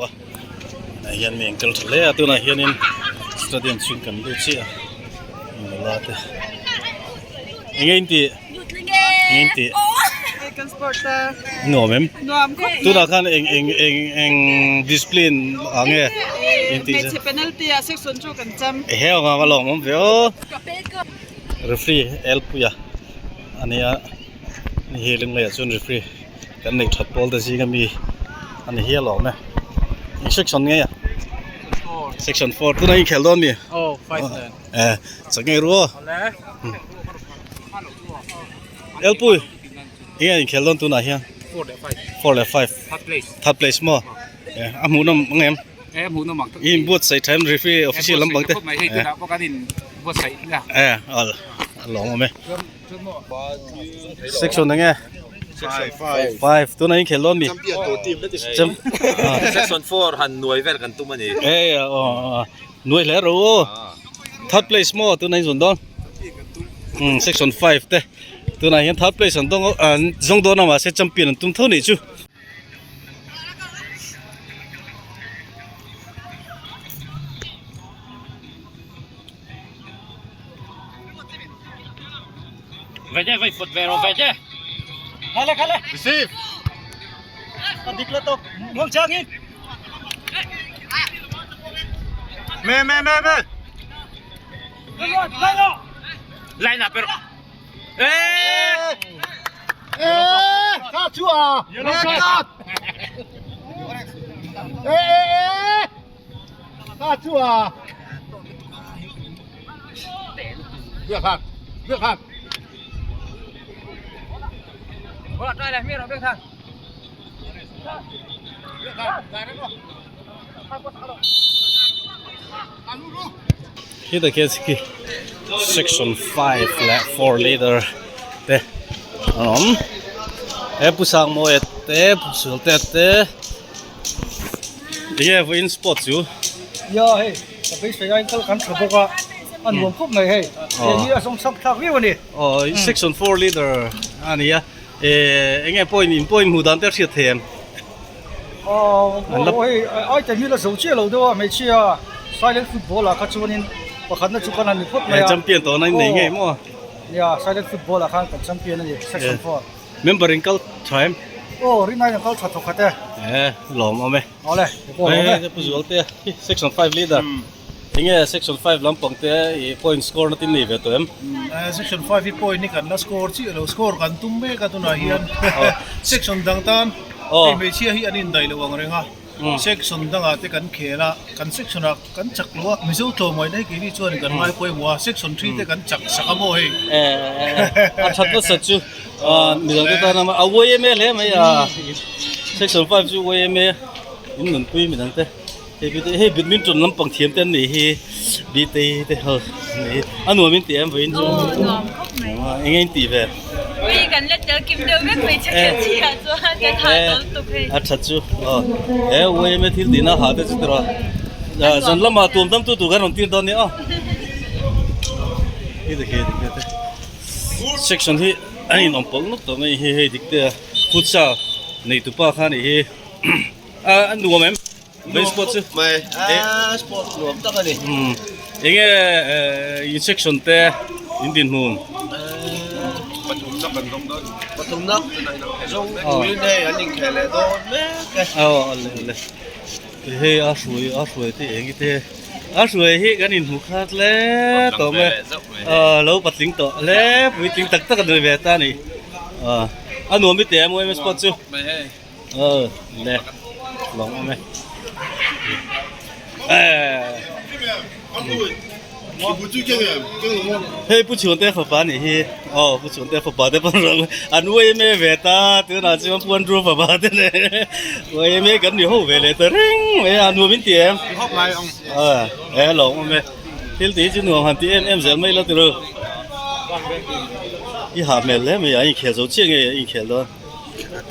a ah hian mi an kal tha hle a tunah hianin stadium chhung kan lut chiah a nula te enge in tih enge in tih nuam em tunah khan eng eng eng eng discipline ah nge in tih heng ang a lawm awm ve aw referee elpuia a nia hei lunglei ah chuan referee. Kan neih that pawl te zing ami a ni hial awm e. Eng section nge a? Section 4 tuna inkhel dawn mi? Oh, 5 nen. Eh, chak ngei ru aw. Elpui, enge inkhel dawn tunah hian? 4 leh 5. 4 leh 5. Third place. Third place maw? Eh, a hmuhnawm ang em? Eh, hmuhnawm ang tak. I inbuatsaih tha em referee official lampang te? Hei tunah pawh kan inbuatsaih nia. Eh, a lawm awm e. Section enge? 5 tuna in khel dawn mi? Section 4 han nuai vel kan tum a ni. Ei aw nuai hle ro aw. Third place maw tuna in zawn dawn? Um section 5 te tunah hian third place an dawng an zawng dawn a mahse champion an tum tho nih chu. Về chứ, về phụt về rồi về chứ. Khale khale. Receive. Dik la tawk. Muang chang in. Me me me me. Line up pero. Ê! Ê, tha chu à. Red card. Ê ê ê. Tha chu à. Việc hạt, việc hạt. Khi ta khian khi section 5 leh 4 leader te an awm he pu sang mawi te pu sul te te enge vawiin sport chu ya hei ka beisei a in kal kan tha bawk a a nuam khawp mai hei hei hi a zawng chak thlak viau a ni aw section 4 leader a ni a eh enge point in point hmuh dan te a hriat thei em Aw hei ai te hi la zo chiah lo deuh a hmeichhia silent football ah kha chuanin pakhatna chu kan han ni phawt mai a champion tawh na in nei ngei maw nia silent football ah khan kan champion a ni section 4 member in kal tha em aw rinai in kal tha thawk khat e e lawm awm e awle pawh lawm e pu zual te section 5 leader enge section 5 lampang te i point score na tin nei ve tawh em section 5 hi point hi kan la score chiah lo score kan tum mek a tunah hian section dang tan hei hmeichhia hi an indaih lo ang reng a section dangah te kan khel a kan section ah kan chak lo a mizo tlawmngaihna hi keini chuan kan ngai pawimawh a section 3 te kan chak sak a maw hei a that nasa chu midang te tan a YMA hle mai a section 5 chu YMA in nunpui midang te. Hei bit hei badminton lampang thiam te an nih hi btei te ho an nih hi a nuam in tih em vawiin chu Aw nuam khawp mai eng nge in tih ve Ui kan la tel kim deuh vek mai che khelh chi ah chuan kan hah tawl tuk hei a that chu aw he YMA thil tihna hah te chu tiraw zan lamah tuam dam tu tur kan rawn tir dawn nia aw hei te khi dik te section hi a inawm pawlh nawk tawh mai hi hei dik te a futsal neitupa kha a nih hi a nuam em. Main sport chu mai a sport nuam tak a ni. Enge in section te in dinhmun. Pathum na kan zawng dawn. Pathum na zawng turin hei an inkhel leh dawn mek e. Aw ale ale. Hei a hruai a hruai te eng te a hruai hi kan inhmu khat hle tawh mai a lo patling tawh hle puitling tak tak a ni ve ta a ni. A nuam i teh a maw sport chu. Ờ nè lawng awm e hei pu chhuan te fapa anih hi aw pu chhuan te fapa te pawn rawn an uaim e ve ta tunah chuan pu andrew fapa te leh uaim e kan ni ho ve leh ta reng mai a nuam in ti em e lawng awm e thil tih hi chu nuam han ti em em zel mai la tiro i hah hmel hle mai a inkhel zo chiah nge inkhel dawn.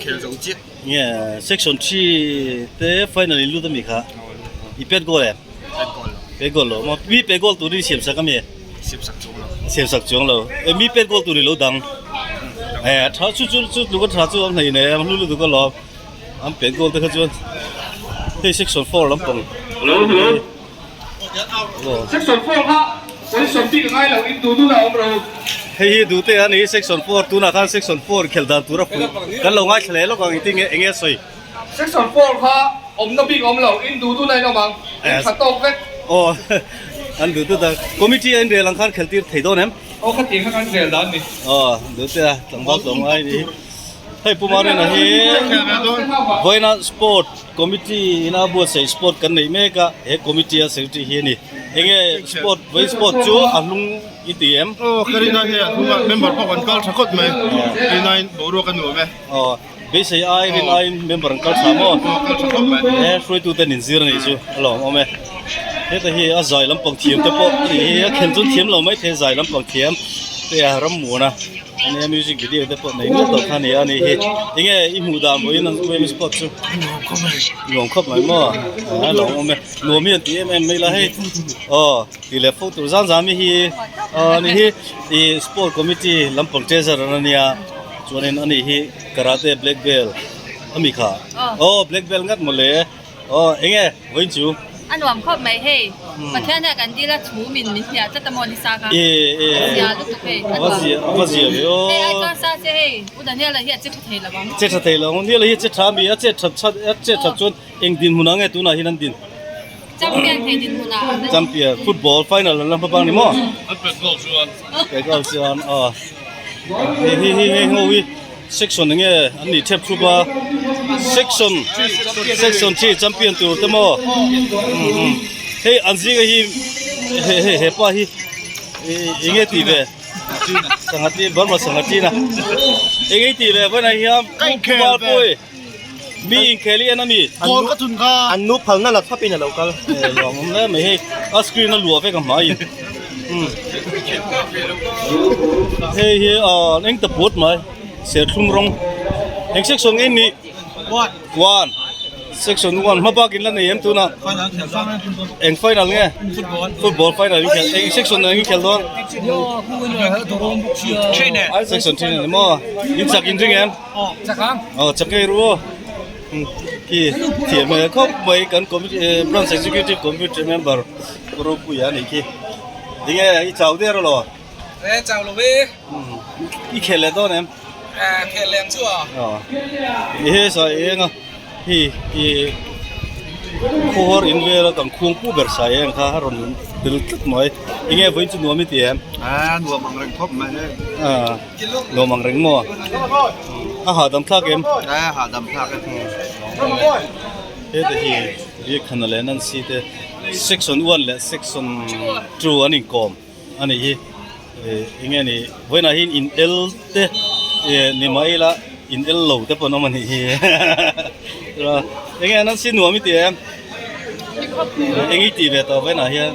Khel zo chiah. Nge section 3 te final in lut ami kha. I pet goal em? Pet goal lo. Pet goal lo. Ma mi pet goal turin siam sak ami? Siam sak chuang lo. Siam sak chuang lo. E mi pet goal turin lo dang. E tha chu chu chu lu ka tha chu am hlei nei am lu lu tu ka lo. Am pet goal te kha chuan. Hei section 4 lampang. Hello hello. Section 4 kha position bik a ngai lo in duh duh ah awm ro. Hei hi duhte a ni section 4 tunah khan section 4 khel dan tur a fuih kan lo ngaithla leh lawk ang engtin nge enge a sawi. Section 4 kha awmna bik awm lo in duh duh na in awm ang in tha tawk vek. Aw an duh duh dan committee a inrel ang khan khel tir thei dawn em? Aw khatiang kha kan rel dan ni. Aw duhte a tlangval tlawm ngai ni. Hei Pu Marina hi vawiina sport committee ina buatsaih sport kan neih mek a, he committee a secretary hi a ni. Enge sport vawiin sport chu a hlung i ti em? Aw ka rin ai hei a hlung a member pawh kan kal tha khawp mai, rin aiin boruak a nuam e. Aw beisei ai rin aiin member an kal tha maw? Aw kal tha khawp mai. He hruaitu ten inzir a nih chu a lawmawm e. Heta hi a zai lampang thiam te pawh a nih hi a khelh chu thiam lo maithei zai lampang thiam te a rammuan a. Ania music video te pawh nei nual tawh kha ania anih hi enge i hmuh dan vawiin an UM sport chu nuam khawp mai maw a lo awm e nuam hi an ti em em mai la hei aw tih leh fo tur zan zan mi hi aw ani hi ih sport committee lampang treasurer ania chuanin ani hi karate black belt ami kha aw black belt ngat mawle. Aw enge vawiin chu? A nuam khawp mai hei. Pathian hian kan dil a thu min min hniah tlat a maw ni sa kha. E e. A zia lutuk hei. A va zia a va zia ve aw. Hei ai chuan sa che hei U Daniela hi a che tha thei lo ang. Che tha thei lo ang. Daniela hi a che tha ami a che that that a che that chuan eng dinhmun ah nge tunah hian an din? Champion thei dinhmun ah an. Champion football final an la hma bang ni maw? An pet goal chuan. Pet goal chuan aw. Hei hi hi hei ho hi. Section enge an nih thep thup a section section thi champion tur te maw hei an zinga hi he he hepa hi enge tih ve sangha ti Burma sangha tina enge tih ve vawiinah hian Valpui mi inkhel hi en ami an nu phalna la thlapin a lo kal lawm awm hle mai hei a screen a luah vek a hmaiin hei hi ah eng ta put mai serthlum rawng eng section nge ni one section one hma bak in la nei em tuna eng final nge football final in khel eng section eng khel dawn section three ni maw in chak in ring em aw chak ngei ru aw khi thiam hmel khawp mai kan committee branch executive committee member Ropuia a nih khi tinge i chau der elaw e chau lo ve i khel leh dawn em e khel leh ang chu a aw i he sa eng a hi i khuar in vel a kan khuang pu ber sa eng kha a rawn tel tlat mai enge vawiin chu nuam i ti em a nuam ang reng khawp mai hei a nuam ang reng maw a hahdam thlak em a hahdam thlak e heta hi Biakthana leh Nancy te Section 1 leh Section 2 an inkawm a nih hi eh enge ni vawiinah hian in el te eh ni mah ila in el lo te pawh an awm a nih hi enge Nancy nuam i ti em eng i tih ve tawh vawiinah hian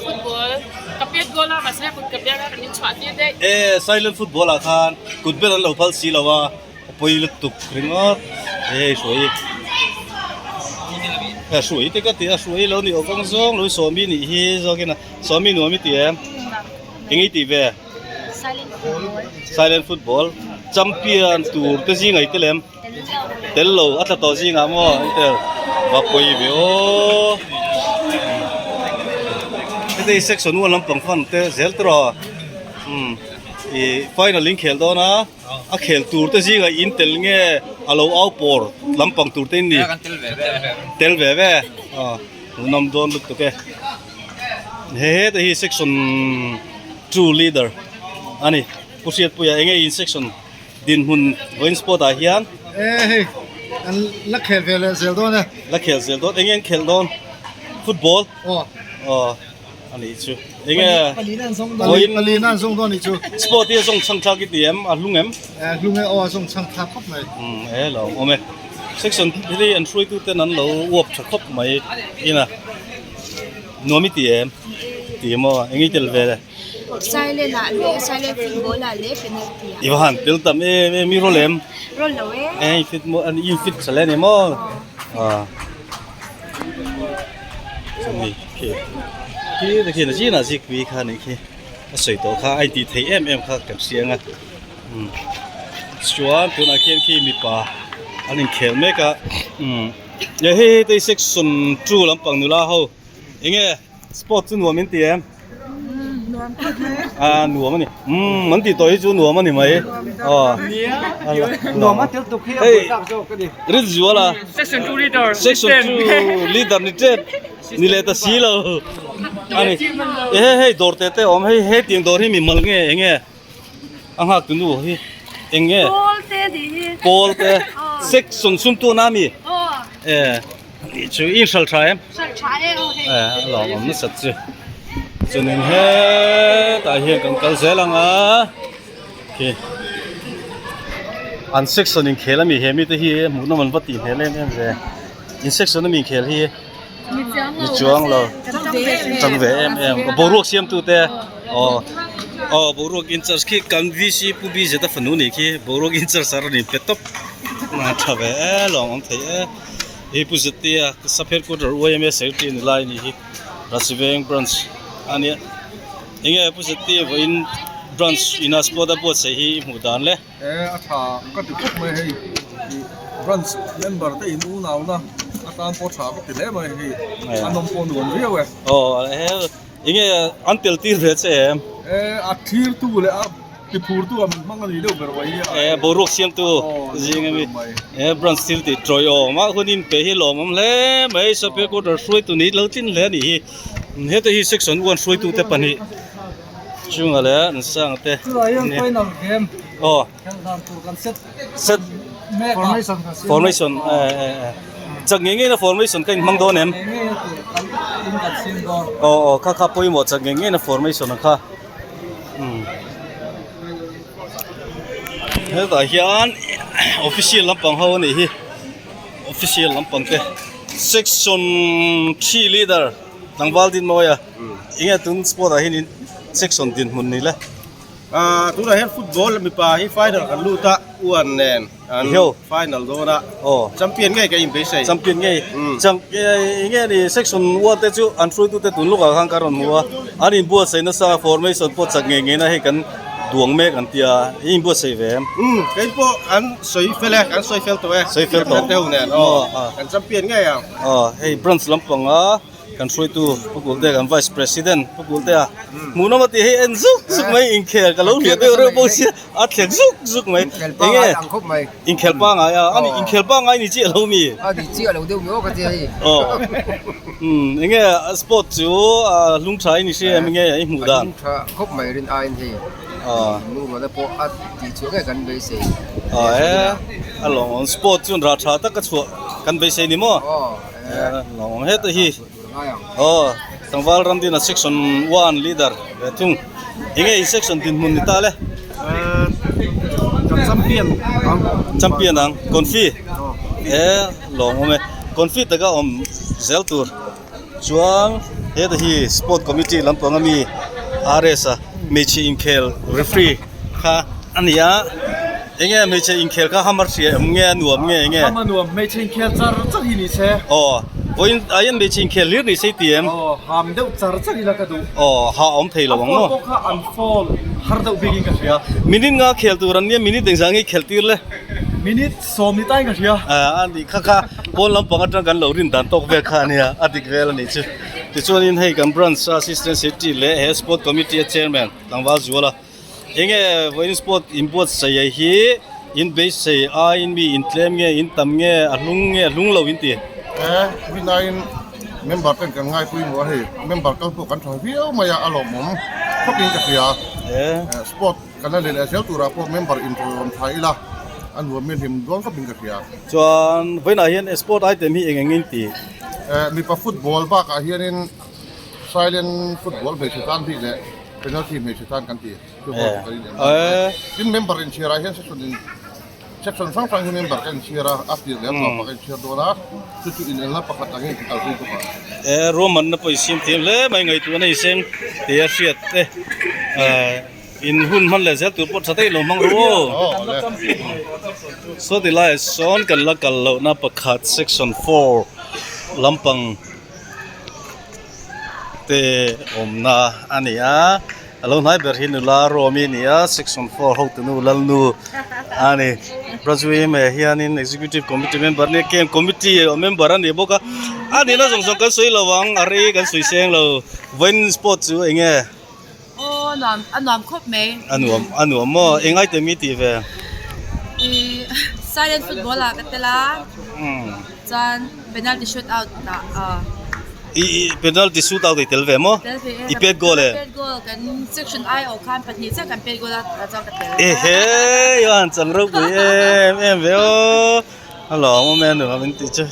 Football ka pet goal a mahse kut ka biak a kan inchhuah tir daih eh silent football ah khan kut bel an lo phal si lo a. A pawi lutuk ringawt hei hruai a hruai te ka ti a hruai lo ni awk ang zawng lo sawmi nih hi zawkin a sawmi nuam i ti em eng i tih ve silent football champion tur te zinga i tel em tel lo a tla tawh zingah maw an tel va pawi ve aw heti section one lampang fan te zel tawh umm ih final in khel dawn a. A khel tur te zingah in tel nge a lo au pawr lampang tur te in ni? Tel ve ve. Aw hmuhnawm dawn lutuk e. He heta hi section 2 leader a ni. Pu Hriatpuia enge in section dinhmun vawiin sport ah hian? E hei an la khel ve leh zel dawn e. La khel zel dawn enge an khelh dawn? Football? Aw. Aw. A nih chu. Enge vawiin palina an zawng dawn a nih chu. Sport hi a zawng chhang thlak i ti em? A hlung em? E hlung e aw a zawng chhang thlak khawp mai. Umm e lo awm e. Section hi an hruaitu ten an lo uap tha khawp mai ina. Nuam i ti em? Ti em aw eng i tel ve le? Silent ah leh silent football ah leh penalty ah. I va han tel tam em em i rawl em? Rawl lo e. E i fit maw i fit tha le ni maw? Aw. Chumi khi khi te khian a zinah zikpui kha anih khi a sawi tawh kha a intih theih em em kha kan hria ang a umm chuan tunah khian khi mipa an inkhel mek a umm. Hei hei te section 2 lampang nula ho enge sport chu nuam in ti em a nuam ani umm an tih tawh hi chu nuam ani mai aw Nuam a tel tuk hi a buaithlak zawk a ni. Rinzuala Section 2 leader section 2 leader ni tep ni leh ta si lo ani e hei hei dawr te te awm hei hei tiang dawr hi mi mal nge enge a nghak tu nu hi eng nge Pawl te tih hi pawl te section sum tu na mi e tih chu i inhral tha em hral tha e aw hei e a lawm awm nasat chu chuanin hetah hian kan kal zel ang a khi an section inkhel ami he mite hi hmuhnawm an va tih hmel em em ve in section ami inkhel hi ni chuang lo tang ve em em boruak siam tu te aw aw boruak in charge khi kan VC pu B zeta fanu nih khi boruak in charge a rawn in pe tawp a tha ve e lawng awm thei e hei pu Zetia sub headquarter YMA secretary ni lai nih hi Rasiveng branch a nia enge pu Zetia vawiin branch ina sport a buatsaih hi i hmuh dan le. E a tha ka ti khawp mai hei ih branch member te in unau na atan pawh tha ka ti hle mai hei a nawm pawh nuam viau e. Aw enge an tel tir ve che em? E a thlir tu leh a ti phur tu ah min hmang a ni deuh ber mai hi a. E boruak siam tu zing ami e branch thil tih tawih awm a hun in pe hi lawmawm hle mai sawpia quarter hruaitu ni lo tlin hle a nih hi heta hi section one hruaitu te pahnih. Chunga leh an sang te. Chulai hian final game. Aw. Khelh dan tur kan set. Set. Formation kan siam. Formation eh eh eh. Chak ngei ngei na formation ka inhmang dawn em? Ngei ngei tur kan in kan siam dawn. Aw aw kha kha pawimawh chak ngei ngei na formation ang kha. Umm. Hetah hian official lampang ho anih hi. Official lampang te section 3 leader Tlangval Dinmawia. Enge tun sport ah hian in section dinhmun ni le? Ah tunah hian football mipa hi final kan lut a uan nen an final dawn a champion ngei ka inbeisei. Champion ngei chang enge ni section uan te chu an hruaitu te tun lukah khan ka rawn hmu a an inbuatsaih nasa formation pawh chak ngei ngei na hei kan duang mek an tia i inbuatsaih ve em? Umm kei pawh an sawi fel e kan sawi fel tawh e sawi fel tawh te ho nen aw kan champion ngei ang. Aw hei branch lampanga Kan hruaitu Pu Kultea kan Vice President Pu Kultea hmuhnawm a tih hei en zuk zuk mai inkhel ka lo hliah deuh reuh bawk sia a thlek zuk zuk mai enge inkhel pangai a ani inkhel pangai ni chiah lo mi a ni chiah lo deuh mi aw ka tia hei aw umm enge sport chu a hlung tha in i hria em enge i hmuh dan a hlung tha khawp mai rin aiin hei nu ruala pawh a tih chhuah ngei kan beisei aw e a lawng sport chuan rah tha tak a chhuah kan beisei ni maw aw Lawng heta hi aw tlangval ramdina section 1 leader ve thung enge in section dinhmun ni ta le Kan champion ang champion ang confi e lawng awm e confi taka awm zel tur chuan heta hi sport committee lampang ami RS a hmeichhe inkhel referee kha a ni a. Enge hmeichhe inkhel kha hamar hria em nge a nuam nge enge? Ham a nuam hmeichhe inkhel char char hi ni se. Aw vawiin ah hian hmeichhe inkhel hlir ni se i ti em? Aw ham deuh char char ila ka duh. Aw ha awm thei lo ang maw? A foul pawh kha an foul har deuh bikin ka hria. Minute nga khel tur an nia minute engzah nge i khelh tir le? Minute 10 ni tain ka hria. A nih kha kha pawn lampang atang kan lo rin dan tawk vel kha a nia a dik vel a nih chu. Tichuanin hei kan branch a assistant secretary leh he sport committee a chairman Tlangval Zuala Enge vawiin sport inbuatsaih hi in beisei aiin mi intlem nge in tam nge a hlung nge a hlung lo in ti? E, rinaiin member ten kan ngaipui maw a hei member kal pawh kan tha viau mai a, a lawmawm khawpin ka hria. E. Sport kan la nei leh zel turah pawh member intawiawm tha ila a nuam in hlim dawn khawpin ka hria. Chuan vawiinah hian sport item hi eng eng in ti? E, mipa football bakah hianin silent football hmeichhe tan bik leh Penalty hmeichhe tan kan ti chu ho chu kan in en a tin member inchhiar ah hian section in section hrang hrang hi member ka inchhiar a a tir leh a tawp ah ka inchhiar dawn a chu chu in enna pakhat ang in kalpui bawk ang. E ruahmanna pawh i siam thiam hle mai ngaihtuah na i seng tih a hriat te in hun hman leh zel tur pawh tha daih lo hmang ru aw. Saw ti laiah sawn kan la kal lohna pakhat section 4 lampang. Te awmna a ni a. A lo hnai ber hi nula Rawmi a ni a, 614 hotunu Lalnu a ni. Branch yma hianin Executive Committee member a nia, Camp Committee member a ni bawk a. A nihna zawng zawng kan sawi lo ang, a rei kan sawi seng lo. Vawiin sport chu eng nge? Aw nuam a nuam khawp mai. A nuam a nuam maw? Eng item i tih ve? I silent football ah ka tel a, chuan penalty shoot out ah ah. I i penalty shoot out i tel ve maw? Tel ve e. I pet goal e? Pet goal kan section ai awh khan pahnih chiah kan pet goal a tah chuan ka tel. Ehe i han chang ropui em em ve aw. A lawm awm e nuam in tih chu.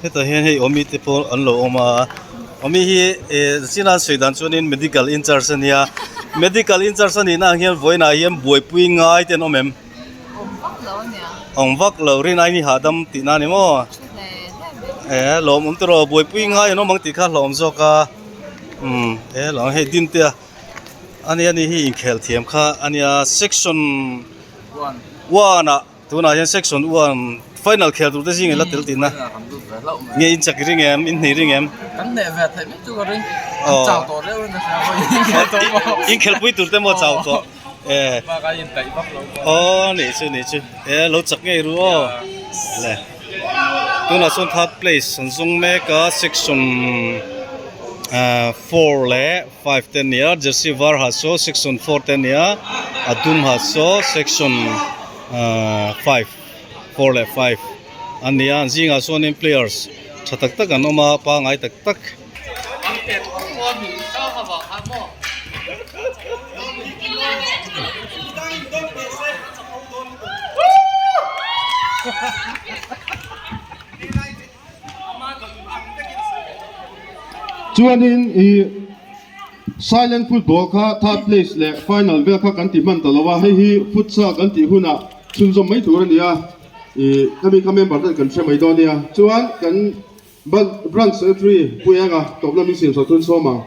Hetah hian hei awmi te pawh an lo awm a awmi hi eh zin a sawi dan chuanin medical incharge a nia medical incharge a nihna ang hian vawiinah hian buaipui ngai te an awm em? Awm vak lo a nia. Awm vak lo rin aini hahdam tihna a ni maw? Eh lawmawm tawh rawh buaipui ngai an awm ang tih kha hlauhawm zawk a umm he lo hei din te a ani ani hi inkhel thiam kha a nia section one ah. Tunah hian section one final khel tur te zing ila tel tihna nge in chak ring em in hnei ring em? Kan hneh ve theih mai chu ka ring an chau tawh reuh in ka hria pawh in khelpui tur te maw chau tawh e bak a in taih vak lo pawh aw nih chu nih chu e lo chak ngei ru aw le tunah chuan third place an zawng mek a section 4 leh 5 te ania jersey var ha saw section 4 te ania a dum ha saw section 5 4 leh 5 an ni a an zingah chuanin players tha tak tak an awm a pangai tak tak. Chuanin i Silent football kha third place leh final vel kha kan ti hman ta lo a, hei hi futsal kan tih hunah chhunzawm mai tur a ni a, i khami kha member ten kan hre mai dawn nia. Chuan kan Branch Secretary Pu Enga tawpna min siam sak chuan sawm ang.